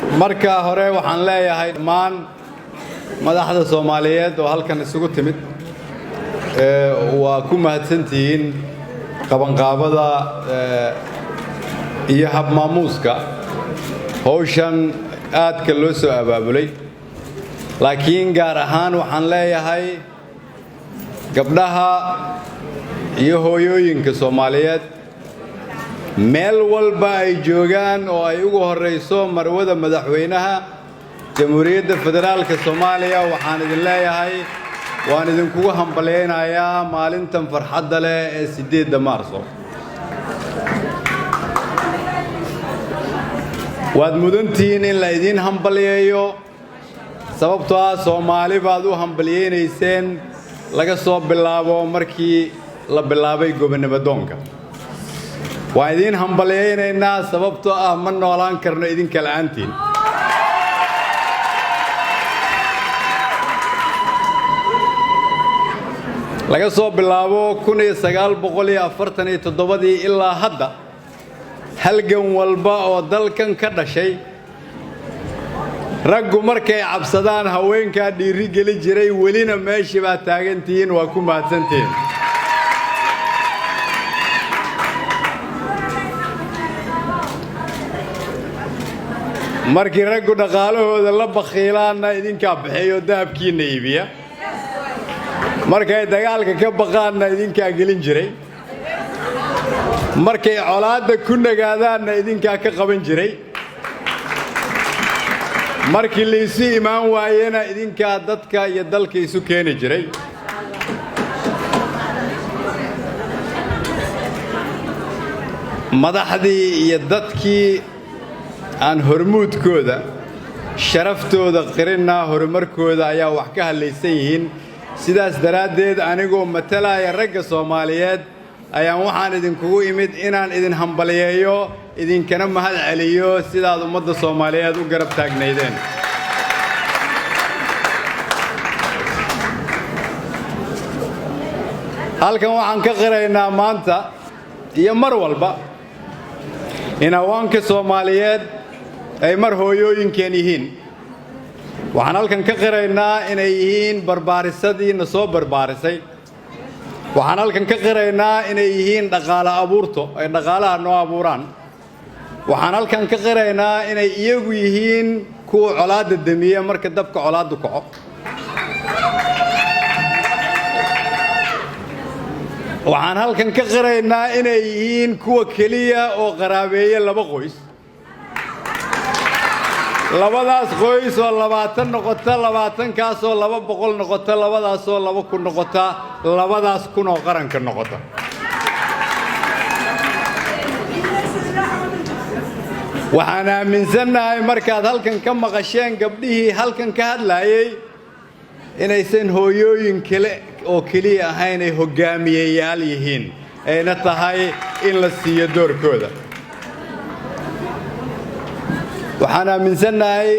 Marka hore waxaan leeyahay dhammaan madaxda Soomaaliyeed oo halkan isugu timid, waa ku mahadsantihiin qabanqaabada iyo habmaamuuska howshan aadka loo soo abaabulay. Laakiin gaar ahaan waxaan leeyahay gabdhaha iyo hooyooyinka Soomaaliyeed meel walba ay joogaan, oo ay ugu horrayso marwada madaxweynaha Jamhuuriyadda Federaalka Soomaaliya, waxaan idin leeyahay waan idinkugu hambalyaynayaa maalintan farxadda leh ee 8-da Maarso. Waad mudantihiin in la idiin hambalyeeyo, sababtoo ah Soomaali baad u hambalyaynayseen laga soo bilaabo markii la bilaabay gobonnimadoonka. Waan idiin hambalyaynaynaa, sababtoo ah ma noolaan karno idinka la'aantiin. Laga soo bilaabo 1947-dii ilaa hadda, halgan walba oo dalkan ka dhashay, raggu markay cabsadaan haweenkaa dhiiri geli jiray. Welina meeshii baad taagantihiin, waa ku mahadsantihiin. Markii raggu dhaqaalahooda la bakhiilaanna idinkaa bixiyo, dahabkiinna iibiya. Markay dagaalka ka baqaanna idinkaa gelin jiray. Markay colaadda ku nagaadaanna idinkaa ka qaban jiray. Markii laysu imaan waayena idinkaa dadka iyo dalka isu keeni jiray. Madaxdii iyo dadkii aan hormuudkooda sharaftooda qirinna, horumarkooda ayaa wax ka hadlaysan yihiin. Sidaas daraaddeed, anigoo matalaya ragga Soomaaliyeed ayaan waxaan idinkugu imid inaan idin hambalyeeyo, idinkana mahad celiyo sidaad ummadda Soomaaliyeed u garab taagnaydeen. Halkan waxaan ka qiraynaa maanta iyo mar walba in hawaanka Soomaaliyeed ay mar hooyooyinkeen yihiin. Waxaan halkan ka qiraynaa inay yihiin barbaarisadii na soo barbaarisay. Waxaan halkan ka qiraynaa inay yihiin dhaqaale abuurto, ay dhaqaalaha noo abuuraan. Waxaan halkan ka qiraynaa inay iyagu yihiin kuwa colaadda demiya marka dabka colaaddu kaco. Waxaan halkan ka qiraynaa inay yihiin kuwa keliya oo qaraabeeye laba qoys, labadaas qoys oo 20 noqota, 20-kaasoo 200 noqota, labadaasoo 2000 noqota, labadaas kun oo qaranka noqota. Waxaan aaminsannahay markaad halkan ka maqasheen gabdhihii halkan ka hadlaayey inaysan hooyooyin kale oo keliya ahayn, ay hoggaamiyeyaal yihiin, ayna tahay in la siiyo doorkooda. Waxaan aaminsannahay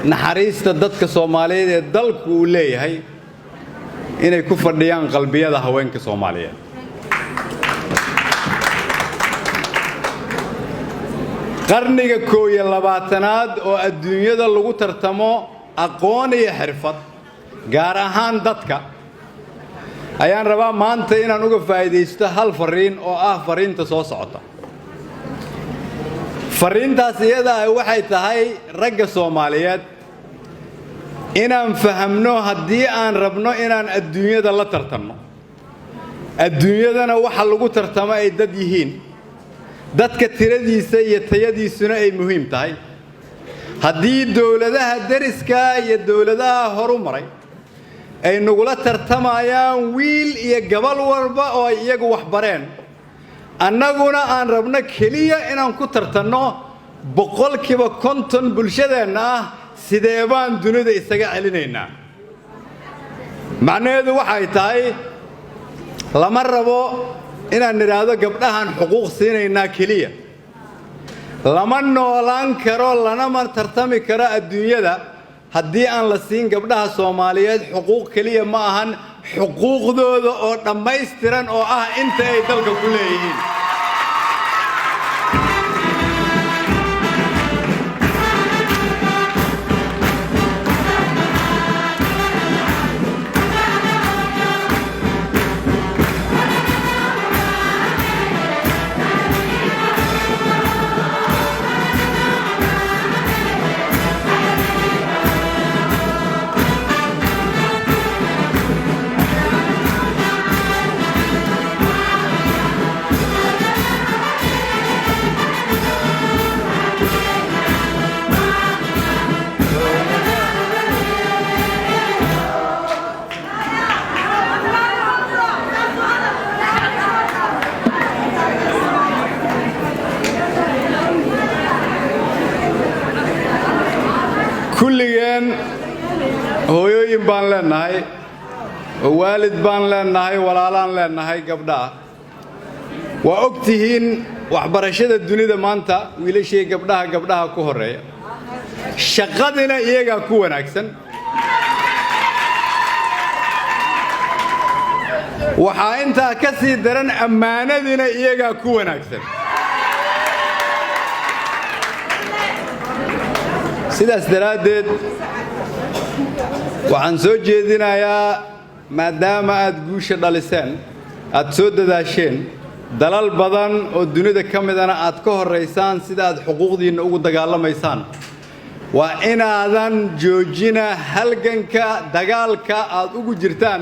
naxariista dadka Soomaaliyeed ee dalku uu leeyahay inay ku fadhiyaan qalbiyada haweenka Soomaaliyeed. Qarniga 21-aad oo adduunyada lagu tartamo aqoon iyo xirfad, gaar ahaan dadka, ayaan rabaa maanta inaan uga faa'iidaysto hal fariin oo ah fariinta soo socota. Fariintaas iyada ah waxay tahay ragga Soomaaliyeed inaan fahamno, haddii aan rabno inaan adduunyada la tartanno, adduunyadana waxa lagu tartamo ay dad yihiin, dadka tiradiisa iyo tayadiisuna ay muhiim tahay. Haddii dowladaha deriska iyo dowladaha horu maray ay nagula tartamayaan wiil iyo gabal walba oo ay iyagu wax bareen, annaguna aan rabno keliya inaan ku tartanno 50% bulshadeenna ah, sidee baan dunida isaga celinaynaa? Macnaheedu waxay tahay lama rabo inaan nidhaahdo gabdhahan xuquuq siinaynaa keliya. Lama noolaan karo, lanama tartami karo adduunyada haddii aan la siin gabdhaha Soomaaliyeed xuquuq keliya ma ahan, xuquuqdooda oo dhammaystiran oo ah inta ay dalka ku leeyihiin. Kulligeen hooyooyin baan leenahay, waalid baan leenahay, walaalaan leenahay gabdhaah. Waa og tihiin waxbarashada dunida maanta wiilashii gabdhaha, gabdhaha ku horreeya, shaqadina iyagaa ku wanaagsan. Waxaa intaa ka sii daran, ammaanadina iyagaa ku wanaagsan. Sidaas daraaddeed waxaan soo jeedinayaa, maadaama aad guusha dhaliseen, aad soo dadaasheen, dalal badan oo dunida ka midana aad ka horraysaan sida aad xuquuqdiinna ugu dagaalamaysaan, waa inaadan joojina halganka, dagaalka aad ugu jirtaan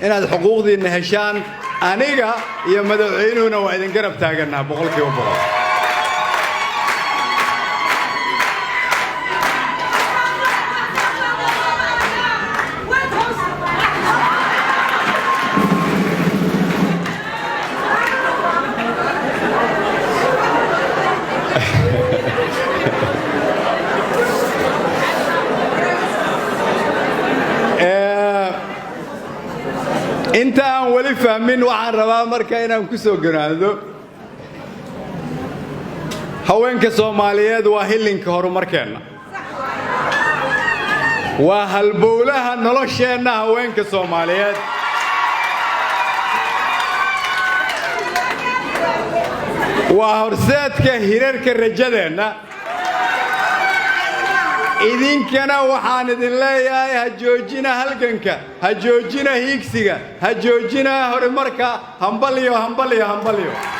inaad xuquuqdiinna heshaan. Aniga iyo madaxweynuhuna waa idin garab taagannaha 100%. Inta aan weli fahmin, waxaan rabaa marka inaan ku soo ganaado: haweenka Soomaaliyeed waa hillinka horumarkeenna, waa halbowlaha nolosheenna. Haweenka Soomaaliyeed waa horseedka hirarka rajadeenna. Idinkana waxaan idin leeyahay, ha joojina halganka, ha joojina hiigsiga, ha joojina horumarka. Hambalyo, hambalyo, hambalyo.